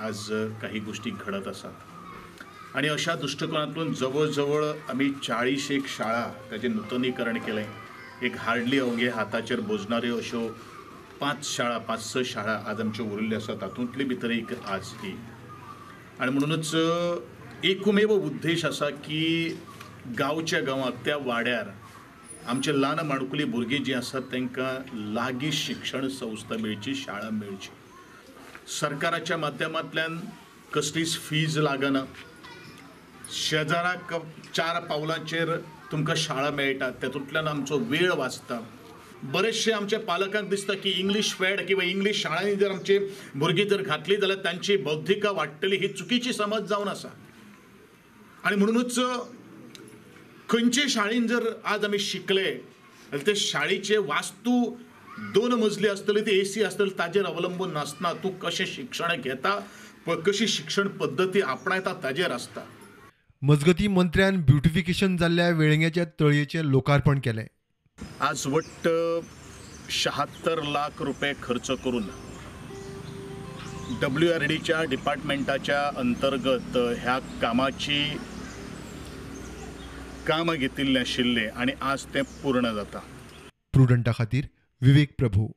आज काही गोष्टी घडत आसात आनी अशा दृश्टिकोनांतून जवळ जवळ आमी 40 एक शाळा ताचें नुतनीकरण केलें. एक हार्डली अवघे हाताचेर बोजणाऱ्यो अश्यो 5 शाळा 5-6 शाळा आज आमच्यो उरिल्ल्यो आसात, तातूंतली भितर एक आज ही. आनी म्हणूनच एकमेव उद्देश आसा की गांवच्या गांवांत त्या वाड्यार आमचे ल्हान माणकुली भुरगीं जीं आसात तांकां लागीं शिक्षण संस्था मेळची, शाळा मेळची. सरकाराच्या माध्यमांतल्यान कसलीच फीज लागना, शेजाराक 4 पावलांचेर तुमकां शाळा मेळटा, तातूंतल्यान आमचो वेळ वाचता. बरेचशे आमच्या पालकांक दिसता की इंग्लीश फॅड किंवा इंग्लीश शाळांनी जर आमची भुरगीं जर घातली जाल्यार तांची बौद्धिका वाडटली, ही चुकीची समज जावन आसा. आनी म्हणूनच खंयचे शाळेन जर आज आमी शिकले जाल्यार ते शाळेचे वास्तू 2 मजली आसतली, ती एसी आसतली, ताजेर अवलंबून नासना, तूं कशें शिक्षण घेता, कशी शिक्षण पद्दती आपणायता ताजेर आसता. मजगती मंत्र्यान ब्युटिफिकेशन जाल्ल्या वेळंग्याच्या तळयेचें लोकार्पण केलें. आज वट्ट 76 लाख रुपये खर्च करून WRDच्या डिपार्टमेंटाच्या अंतर्गत ह्या कामाची काम घेतिल्लें आशिल्लें आनी आज तें पूर्ण जाता. प्रुडंटा खातीर विवेक प्रभू.